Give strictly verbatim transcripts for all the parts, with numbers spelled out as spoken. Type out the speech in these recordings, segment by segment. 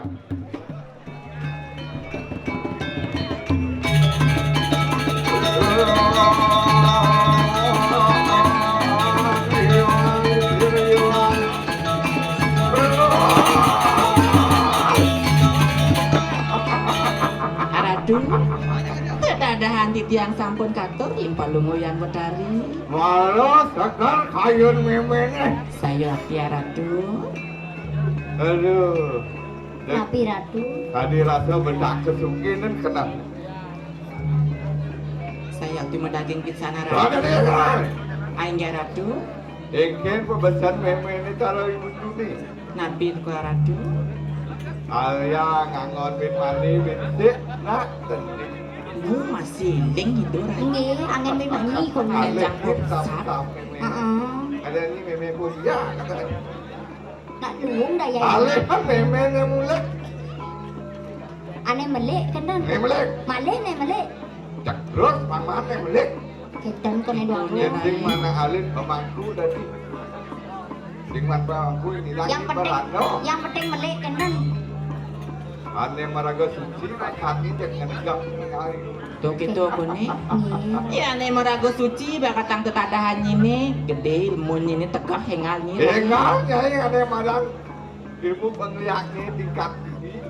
Ratu, tetadahan titiang sampun katur ing Palungguh Hyang Betari. Malah seger kayun méméné. Sayuwakti, Ratu. Aduh. Napi, Ratu? Tadi rasa bedak kesukinan kenal. Sayuwakti madaging pingsan, Ratu. Ada dia, Rai. Inggih, Ratu. Ingkén pabesen méméné karo Ibu Juni. Napi, Ratu? Arya ngangon bin mani bin sik, nak, tendi. Bu masih ling itu, Rai. Nggih, anggén bin mani kono. Alih, campur tam, sat. Tam, mémé. Heeh. Ada ini mémé kuliah, katanya. Nak luung dah ya. Alih kan méméné mulih. Ané melik kenten. Ané melik. Malih né melik. Cak terus paman né melik. Kénten koné dua. Sing mana alih pemangku tadi. Sing mana pemangku ini lagi. Yang penting, yang penting melik kenten. Ané maraga suci, rasane jangan gak mengalir. Tuh gitu koné. Nggih. Ya, ané maraga suci, bakatang tetadahan nyine, gedé ilmu nyine, tegeh énggal nyine. Énggal, Nyai, ané marang ilmu panglihaté tingkat tinggi.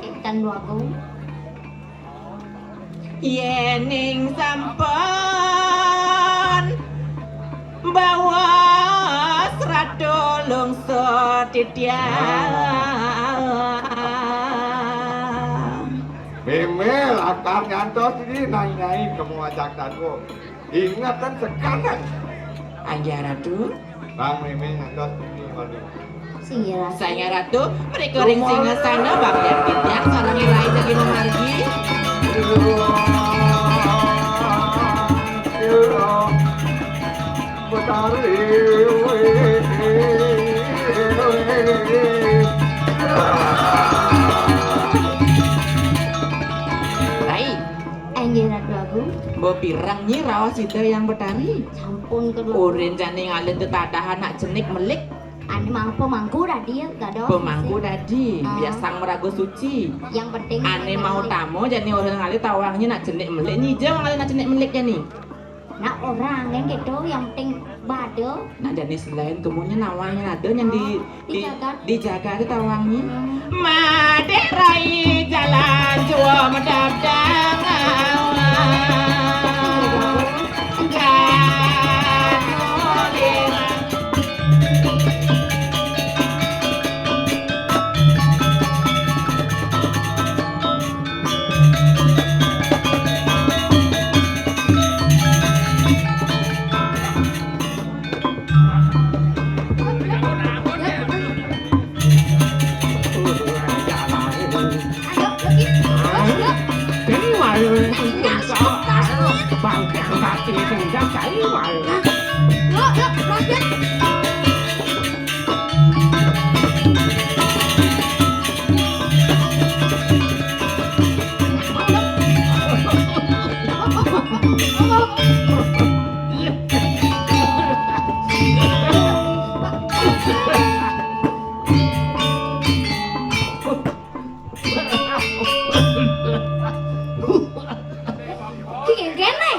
Kénten, Dwagung. Yéning sampun bawas Ratu lungsur titiang. Mémé lakar nyantos dini, Nyai, Nyai, kemu ajak tadua. Ingetan sekanan. Inggih, Ratu. Bang mémé ngantos bumi walu. Singgih Ratu. Sainggih Ratu, mrika ring singasana baktian titiang sareng rai jagi mamargi. Betari. Rai. Inggih Ratu Agung. Mbok pireng nyi raos Ida Hyang Betari? Sampun kedua. Urin jani ngalih tetadahan nak cenik melik. Ane mang-, pemangku dadi ya, Gadot. Pemangku dadi, ah, biasang maraga suci. Yang penting ane mau tamu jani orang ngalih tawangnya nak cenik melik, nyija ngalih nak cenik melik jani. Nak orang yang gitu, yang penting bada. Nah, jani selain kemunya nawangnya ada yang di, oh, di, dijaga, dijaga ke tawangnya. Hmm. Madé rai jalan jua medadang. Ki kéné.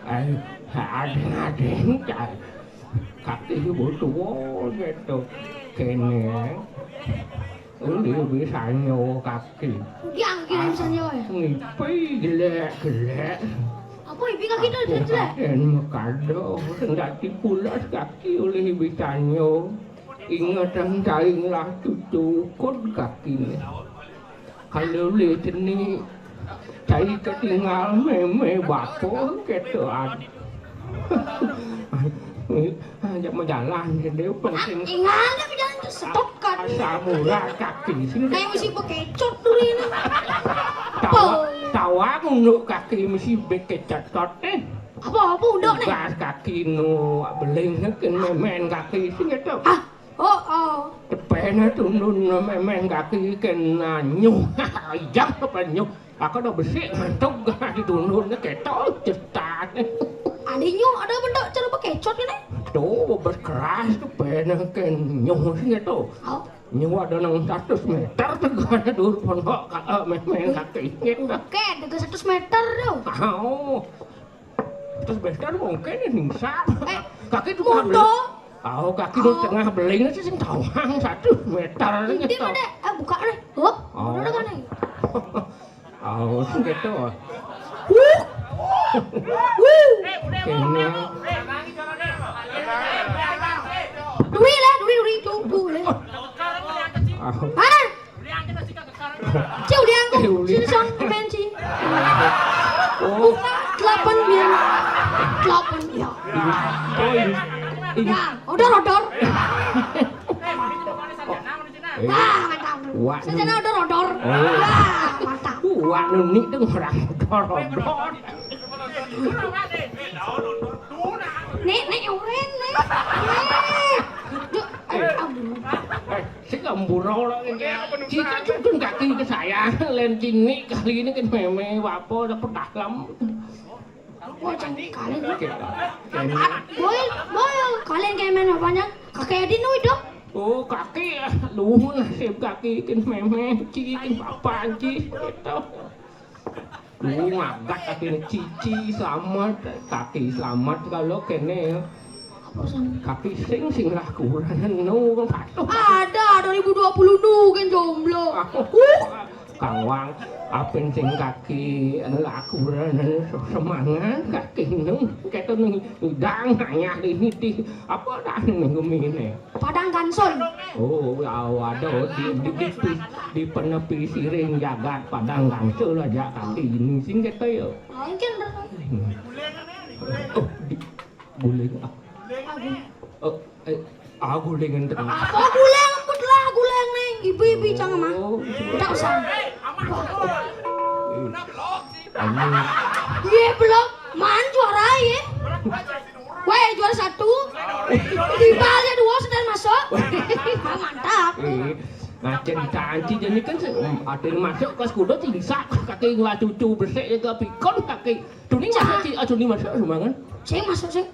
Ayo, adéng-adéng, cai. Kaki ibu tua gitu. Kéné. Uli bisa nyo kaki. Diangkil bisa nyo ya? Ngipi jelek-jelek. Apa ipi kaki itu jelek-jelek? Aden mekado, ndak dipulas kaki oleh bisa nyo. Ingetan cai ngelah cucu, kun kakine. Kalau le ceni, cai ketinggal meme bapa ketuan. Ajak majalan ke dia penting. Tinggal dia berjalan tu stop kan. Asal murah kaki sini. Kayak mesti bekecot dulu ini. Tawa, tawa unduk kaki mesti bekecot kot eh. Apa, apa unduk nih? Gas kaki nu beling ken memen kaki sini tu. Ah, Oh, oh. Tepene tundun memeng kaki kena nyuh. Ijang apa nyuh? Aku udah besik ngantuk gak ditundun keto cetan. Adi nyuh ada bentuk cara bekecot ini? Tuh, bebas keras tepene ken nyuh sini tuh. Oh. Nyuwa ada nang satus meter tegane dhuwur pondok, Kak, eh, meh-meh kaki. Oke, tegak satus meter tuh. Oh. Satus meter mungkin ini bisa. Eh, kaki tuh mondo. Oh, kaki tuh tengah beling sih sing tawang satus meter. Ini ngetok. Ada, eh, buka nih. Oh, oh. Udah kan nih. Oh, gitu. Wuh. Wuh. Kene. Duri lah, duri, duri, tunggu lah. Ah. Mana? Ci uliang kok. Eh, uliang. Sini song, main ci. Oh. Buka delapan biar. Delapan ya. Oh, ini. Ini. Ya, odor, odor. Eh. Ah, mantap. Wak. Sejana odor, odor. Oh. Ah, mantap. Wak nuni deng orang odor, odor. Nek, nek, urin, nek. Nek. Duh, aduh, aduh. Eh, sing gembura ora ngene. Cici cudun kaki ke saya, len cinik kali ini kan meme apa tak pedalem. Wah, cantik kali. Oke. Boy, boy, kalian kayak main apanya? Kakek Edi nui dong. Oh, kaki ya. Duhun nasib kaki kan meme, cici kan papa, cici gitu. Duh, ngagat kaki ini, cici selamat, kaki selamat kalau kene ya. Apa sana? Kaki sing, sing lah kurang, no, patuh. Ada dua ribu dua puluh nu kan jomblo. Aku, uh, kawang, apin sing kaki, anu, lah kurang, anu, semangat, kaki, no, kita nih, udang, ayah, ini, di, apa dah, nih, minggu ini? Padang Gansul. Oh, ya, ada di, di, di, di, di penepi siring jagat Padang Gansul aja kaki ini, sing kita ya. Oh, ini kan. Hmm. Oh, di, boleh, ah. Aduh. Oh, eh, aku dengan tenang. Apa guleng? Ampun lah, guleng nih. Ibu-ibu jangan mah. Oh. Tak usah. Ini. Iya, belum. Man juara ya. Weh, juara satu. Tiba aja dua sedang masuk. Ah, mantap. Eh, nah, cerita anci jadi kan se-, ada yang masuk kelas kuda tidak bisa kaki ngelah cucu bersih itu pikon kaki. Tuning masuk ci, ah, tuning masuk sumbangan. Saya masuk, saya.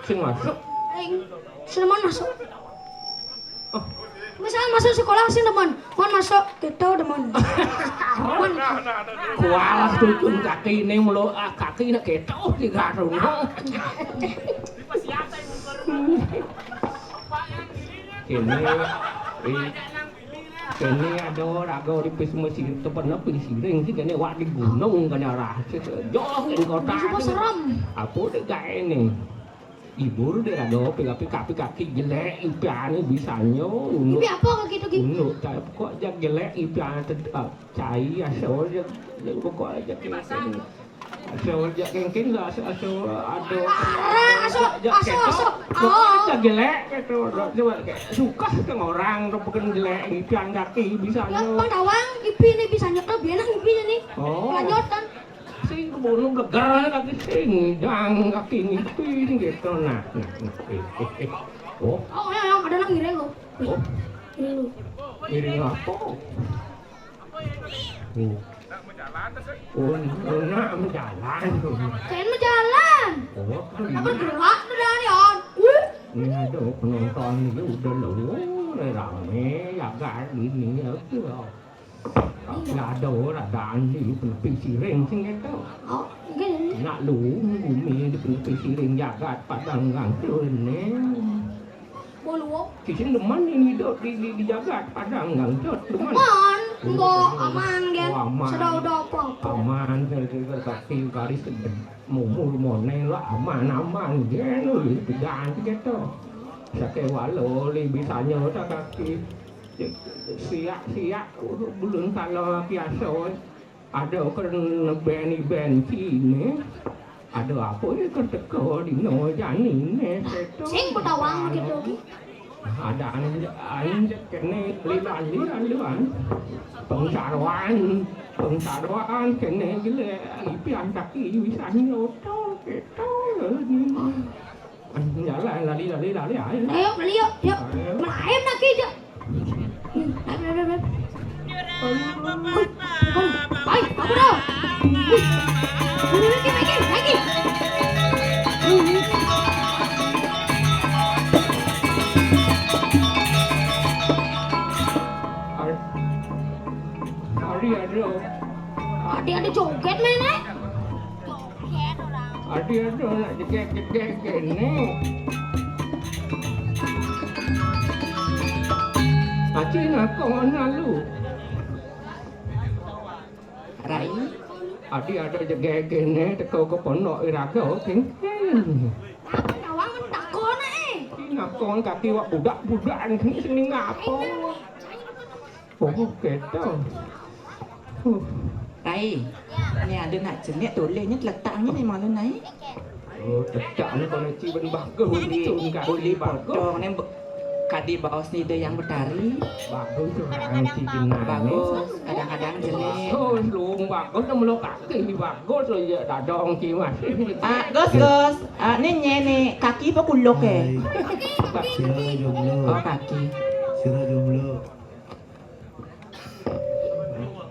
Sing masuk. Aing. Sing demen masuk. Oh. Misal masuk sekolah sing demen, mon masuk, kita demen. Demen. Kualah tucun kaki ini mulu, ah, kaki ini kita, oh, tiga tahun. Ini, ini. Kene ada raga di pis mesir, tepennya pis siring sih, kene wak di gunung, kene arah. Jauh di kota. Serem. Apa dek gak ini? Ibu dek raga, tapi kaki jelek, ipiane bisa nyo. Ipi apa kaki itu, Ki? Unduk, tapi kok aja jelek, ipiane ted-, ah, cai, asal aja, pokok aja kene. Asal aja kengken lah, asal, asal ada. Arah, asal, aja asal, ketok. Asal. Pokok aja jelek gitu. Coba kayak suka setengah orang tuh bukan jelek, ipian kaki bisa nyo. Bang Dawang, ipi ini bisa nyekel, biar ipi ini. Oh. Lanjutkan. Sing kebunu bleger kaki sing, dang kaki ngipi gitu. Nah, nah, nah. Eh, eh, eh. Oh. Oh, ya, ya, ada nang ngiring kok. Oh. Ini. Ngiring apa? Oh. Oh, nak menjalan. Saya menjalan. Oh, tak bergerak tuh dari on. Ini ada penonton ini udah loh, rame ya kan ini ya. Nggak ada orang di penepi siring sing itu. Oh, enggak ini. Nak lu bumi di penepi siring jagat Padang Gansul ini. Boluwo. Kisin demen ini hidup di, di, di jagat Padang Gansul demen. Aman, mbok aman kan. Oh, aman. Sudah udah apa-apa. Aman, saya juga kaki garis mumur mone lah, aman, aman, kan, lu pegang gitu. Sakewalo li bisanya tak kaki. Siak-siak, belum kalau biasa. Ada kena beni benci ni. Ada apa ni keteka dino jani ni, seto. Sing betawang gitu. Ada anu, anu kene lila-lila luan. Pengsaruan, pengsaruan kene gile. Ipi antaki bisa nyoto, keto ni. Jalan lali, lali, lali, ayo. Ayo, beli yuk, yuk. Ayo. Melaim lagi, yuk. Hmm, ayo, ayo, ayo. Ayo, ayo. Hai, apa dah? Wih. Lagi, lagi, lagi. Wih. Adi ado. Adi ado joget, Méné. Joget orang. Adi ado nak jegég-jegég kéné. Aci nakon lalu. Rai. Adi ado jegég kéné teka ka pondok iraga, kéngkén. Nah, kawan takon, eh. Aci nakon kaki wak budak-budak kéné sing ninggak apa. Oh, kéto. Huh. Rai, né ado nak jenik tuléh né teletak né malu nai. Oh, teletak né kono ci ben bagus. Boleh potong né kadi baos né Ida Hyang Betari. Bagus tu, kadang-kadang ci jenik. Bagus, kadang-kadang jenik. Bagus, lung bagus, né melok kaki bagus lo ya dadong ci mas. Ah, Gus, Gus. Ah, né nyé né kaki apa kuluk é? Hai. Sira jomblo. Oh, kaki. Sira jomblo.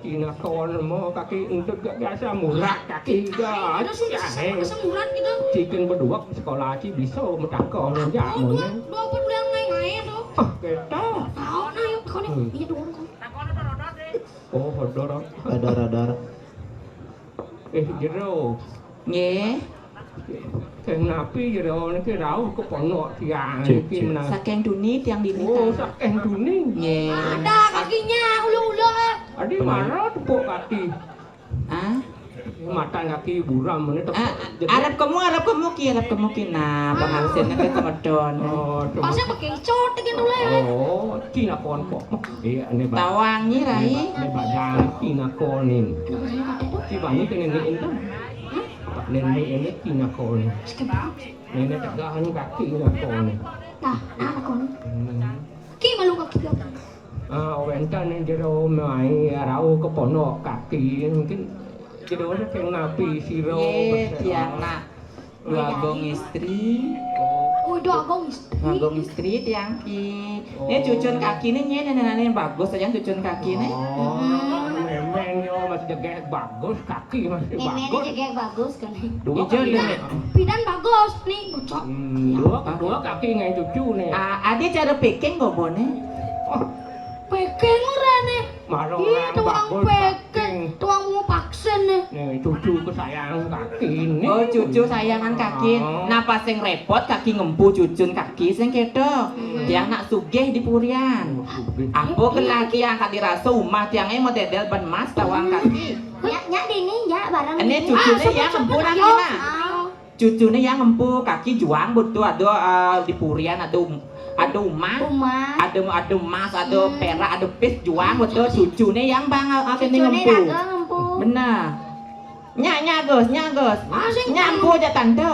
Cina kon mo kaki entut gak biasa murat kaki gak. Ada sih, bisa murat gitu. Cikin berdua sekolah aci bisa metakon aja. Oh, dua, dua apa bilang ngai-ngai tuh. Ah, kita. Tahu nah, yuk, kau nih. Hmm. Iya, dua orang. Oh, hodor. Hodor, hodor. Eh, Jero. Nggih. Sing napi Jero niki rauh ka pondok tiang niki menawi. Saking duni tiang dini. Oh, saking duni. Nggih. Ada kakinya, ulu-ulu. Adi marah tepuk kaki. Ah? Matan kaki buram meneh tepuk. Ah, arep kemu, arep kemu ki, arep kemu ki. Nah, pengantinnya ke kemedon. Oh, pas bekecot gitu lah. Oh, Cina kon kok. Iya, ini Bang. Tawangi, Rai. Ini Bang, Cina konin. Ci bani kene ni enten. Nenek ini Cina konin. Nenek tegahan kaki Cina konin. Nah, nah, konin. Hmm. Ki malu kaki dia. Ah, wénten ning jero mai rauh ke pondok kaki. Mungkin jero saking napi sira. Nggih, tiang nak. Agung istri. Oh, Ida Agung istri. Agung istri tiang ki. Né cucun kaki né nyé né bagus saja cucun kaki né. Oh, memang yo masih jegég bagus kaki masih bagus. Jegég bagus kan. Dua kaki. Pidan bagus nih bocok. Hmm, dua, dua kaki ngai cucu né. Ah, adi cara packing goboné. Oh, packing ora né. Marang iya, orang tuang bagus packing. Tuang mau vaksin né. Nih, cucu kesayangan kaki né. Oh, cucu sayangan kaki. Oh. Napa sing repot kaki ngempu cucun kaki sing kéto? Hmm. Tiang nak sugih di purian. Oh, sugih. Apa gelah tiang kadi rasa umah tiangé modél ban mas tawang kaki. Ya, nyak dini, nyak bareng. Ini cucuné yang ngempu nak. Cucuné yang ngempu kaki juang betul ada, eh, di purian ada um-, ada umah. Umah. Ada, ada emas, ada perak, ada pis juang betul cucuné yang bang, eh, kene cucuné ngempu. Raga ngempu. Benar. Nyak, nyak Gus, nyak Gus. Ah, sing nyak empu aja tante.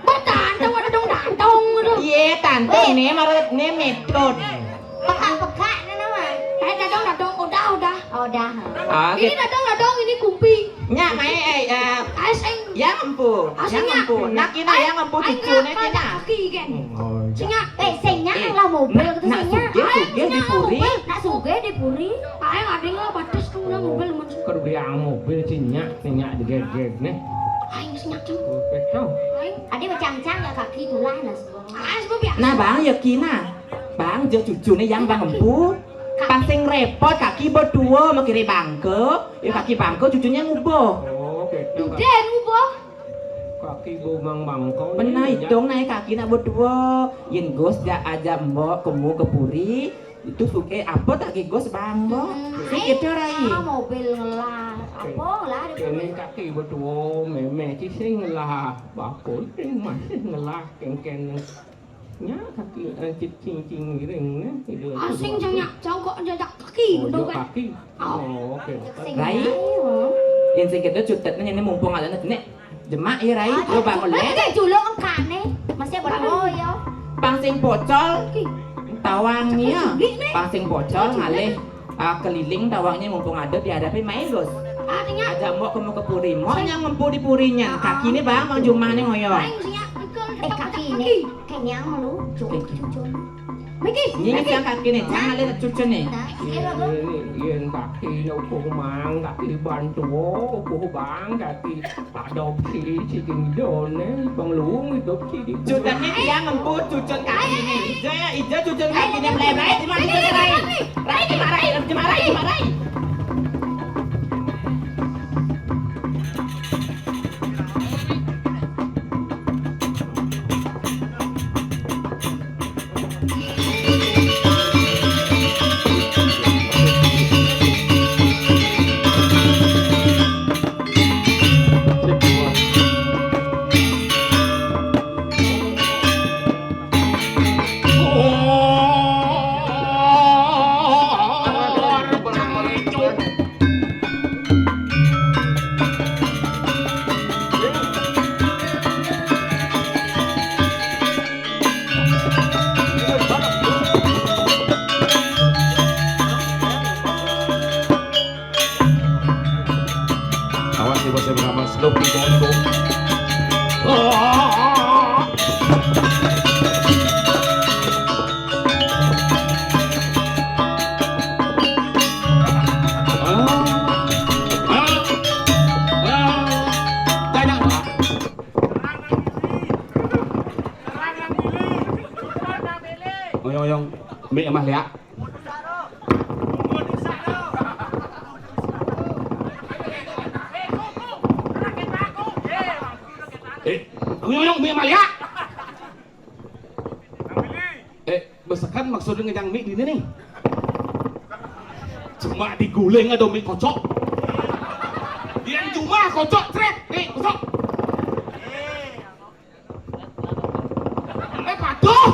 Mbok tante wae dong datong ngono. Iya, tante né marut né metode. Pekak-pekak né nama. Eh, dadong, dadong, udah, udah. Oh, udah. Ah, ini dadong, dadong, ini kumpi. Nyak mai, eh, eh, yang empu. Yang empu. Nak kina yang empu cucu né kina. Kaki kan. Oh, iya. Sing nyak. Eh, sing nyak lah mobil itu sing nyak. Nak sugih, sugih di puri. Nak sugih di puri. Ayo ada nggak batas tuh lah mobil. Keur biang mobil sing nyak, sing nyak digegeg né. Aing sing nyak ceng. Oke, tau. Aing. Ada bercang-cang ya kaki tulah nah semua. Ah, semua biasa. Nah, Bang, ya kina. Bang, dia cucuné yang Bang empu. Pas sing repot kaki berdua mau kiri bangke, ya kaki bangke cucunya ngubuh. Oh, gitu. Dia ngubuh. Kaki bumang bangke. Benar, hitung naik kaki nak berdua. Yen Gus jak ajak mbok kemu ke puri, itu suke apa tak ki Gus bangke. Hmm. Sing kita rai. Ah, mobil ngelah. Apa lah? Kene kaki berdua, mémé ci sing ngelah. Bakul sing masih ngelah kengken. Nya kaki, eh, cing, cing ngiring né, ibu. Asing jangan cau kok jajak kaki. Oh, jajak kaki. Oh, oke. Rai. Yen sing kita cutet né mumpung ada né. Jemak ya Rai, lo bangun lé. Oke, juluk engkane. Masih berapa yo? Pang sing pocol. Tawang ya. Pang sing pocol ngalih, ah, keliling tawangnya mumpung ada dihadapi mai Gus. Artinya aja mbok kemu ke puri. Mau nyang ngempu di purinya. Kaki ini bang, bang jumah nih ngoyo. Eh, kaki ini. Kenyang lu, cucun. Miki, ini siang kaki nih, jangan lihat cucun nih. Nah, ini, ini, ini kaki ini upuh mang, kaki bantu, upuh bang, kaki adopsi, si gendone, pengelung hidup si di. Cucunnya dia ngempu cucun kaki ini. Ijo ya, ijo cucun kaki ini. Rai, rai, rai, rai, rai, rai, rai, rai, rai. Mik amah liak. Eh, uyung, uyung, mik amah liak. Eh, besekan maksudnya ngejang mik dini nih. Cuma diguling ada mik kocok. Yang cuma kocok, cret, nih, kocok. Eh, patuh.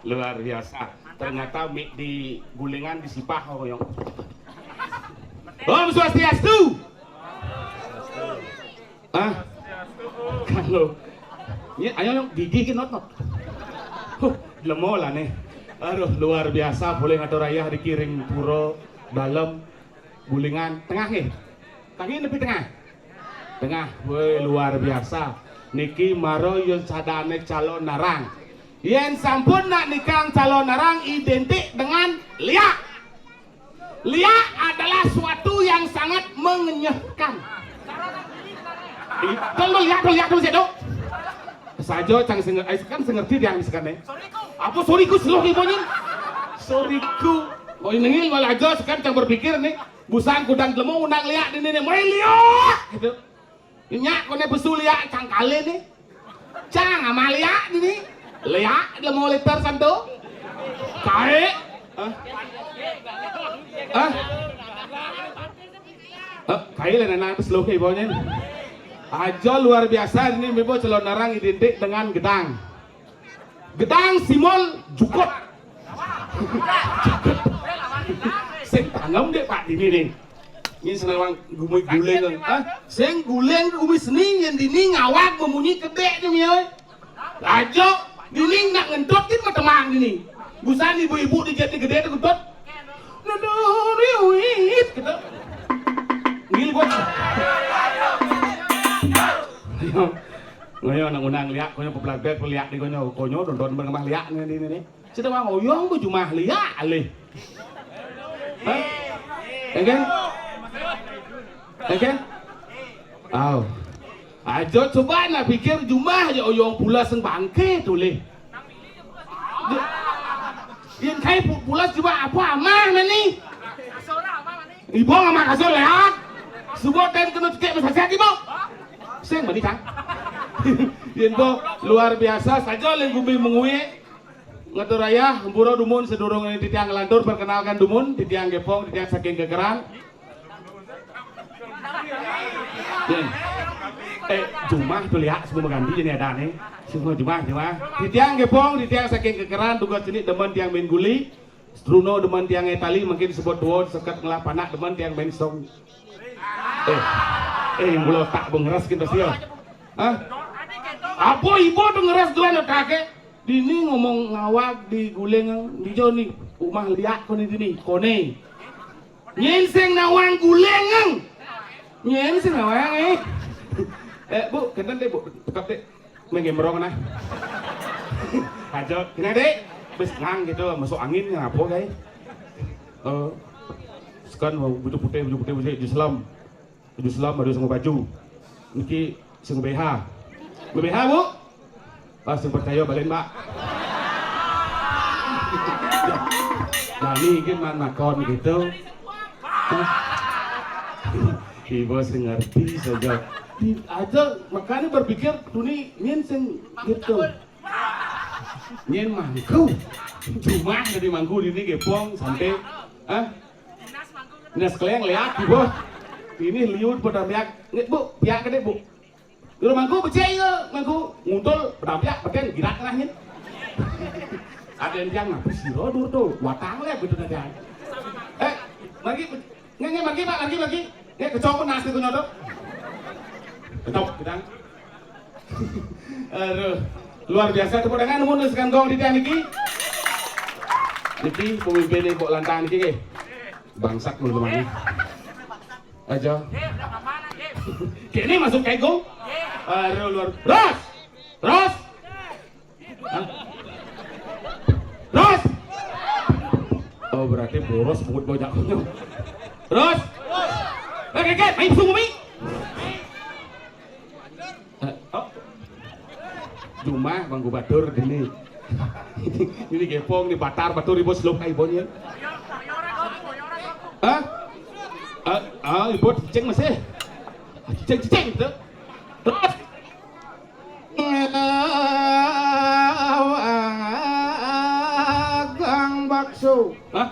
Luar biasa. Ternyata mik di gulingan disipah, oh, yang. Om Swastiastu. Ah, kalau ini ayo yang gigi ke not not. Huh, lemo lah nih. Aduh, luar biasa. Boleh ngatur ayah dikiring puro dalam gulingan tengah nih. Tangi lebih tengah. Tengah, woi, luar biasa. Niki maro yun sadane calon narang. Yen sampun nak nikang calon narang identik dengan liak. Liak adalah suatu yang sangat mengenyahkan. Ih, tol, tol, liak, tol, liak, tol, sik, Dok. Saja cang sing, eh, kan sing ngerti dia misalkan, eh. Apa sorry ku slow ibu nyin? Sorry ku. Oh, ini nggih, malah aja sekarang cang berpikir nih. Busang kudang lemo undang liak di nih, nih. Mai liak gitu. Nyak kone besu liak cang kali nih. Cang ama liak di nih. Liak lemo liter santo. Kae. Hah? Hah? Eh, kae lah nana slow ke ibu nyin. Aja luar biasa ini, ibu, calon narang identik dengan gedang. Gedang simol jukut. Sing tangem dek Pak dini nih. Ini senawang gumui guling. Ah, sing guling gumui seni yang dini ngawak memunyi kedek nih, mioi. Aja dini nak ngentut kin mah temang dini. Busan ibu-ibu di jati gede tuh ngentut. Nuduriwit gitu. Ngil gua. Ayo. Ngoyo nang unang liak, konyo peplagbek liak di konyo, konyo nonton berkemah liak nih di ini. Sida mang oyong bu jumah liak alih. Hah? Engke? Engke? Aw. Aja coba nak pikir jumah ya oyong pulas sing bangke tulih. Yen kai pu-, pulas jumah apa amah meni? Ibu amah kasur liak. Subuh ten kena cekek besasiat ibu. Sing meni kang. Yen bo luar biasa saja leng gumi mengui. Ngatur ayah, hampura dumun sedurung ini titiang ngelantur, perkenalkan dumun, titiang gepong, titiang saking kekeran. Yen. Eh, jumah tuh lihat semua mengganti jadi ada nih. Semua jumah, jumah. Titiang gepong, titiang saking kekeran, tugas seni demen tiang main guli. Struno demen tiang tali, mungkin sebut duo, seket ngelap anak demen tiang main song. Eh, eh, yang bola tak bengeras kita sih ya. Hah? Apa ibu tuh ngeras dua anak kakek? Dini ngomong ngawak di guling di Joni, rumah liak kone dini, kone. Nyen sing nawang guling. Nyen sing nawang eh. Eh, Bu, kenten deh, Bu. Tekap deh. Menggemrong nah. Aja, kena deh. Bes nang gitu, masuk angin ngapa, guys? Eh, sekarang baju putih, baju putih, baju selam. Baju selam, baju sama baju. Niki sing B H. B H, Bu? Ah, sing percaya balen, Mbak. Nah, ini kan man makon gitu. Ibu sing ngerti saja. Di, aja makanya berpikir tuni nyen sing gitu. Nyen mangku. Cuma jadi mangku ini gepong sampai, ah? Dinas keleng lihat ibu. Ini liur pada miak. Nggih, Bu, piak gede, Bu. Dulu mangku becek ya, mangku nguntul pada piak peten girak lah nyen. Ada yang bilang apa sih rodur tuh, watang lah gitu tadi. Eh, mari, nggih, nggih, mari, Pak, mari, mari. Nggih, kecok nasi itu nyoto. Kecok, gedang. Aduh, luar biasa tepuk tangan mun sekan gong di tiang niki. Niki pemimpin ibu lantang niki nggih. Bangsat mun kemana? Aja. Kene masuk kayak gong. Aduh, luar. Ros. Ros. Hah? Ros. Oh, berarti boros buat bocah. Ros. Eh, keket, main sungguh mi. Eh, oh. Cuma Bang Gubatur gini. Ini gepong di Batar Batur ibu seluk kai ibu nya. Hah? Ah, ah, ibu cicing masih. Cicing cicing gitu. Terus Gang bakso. Hah?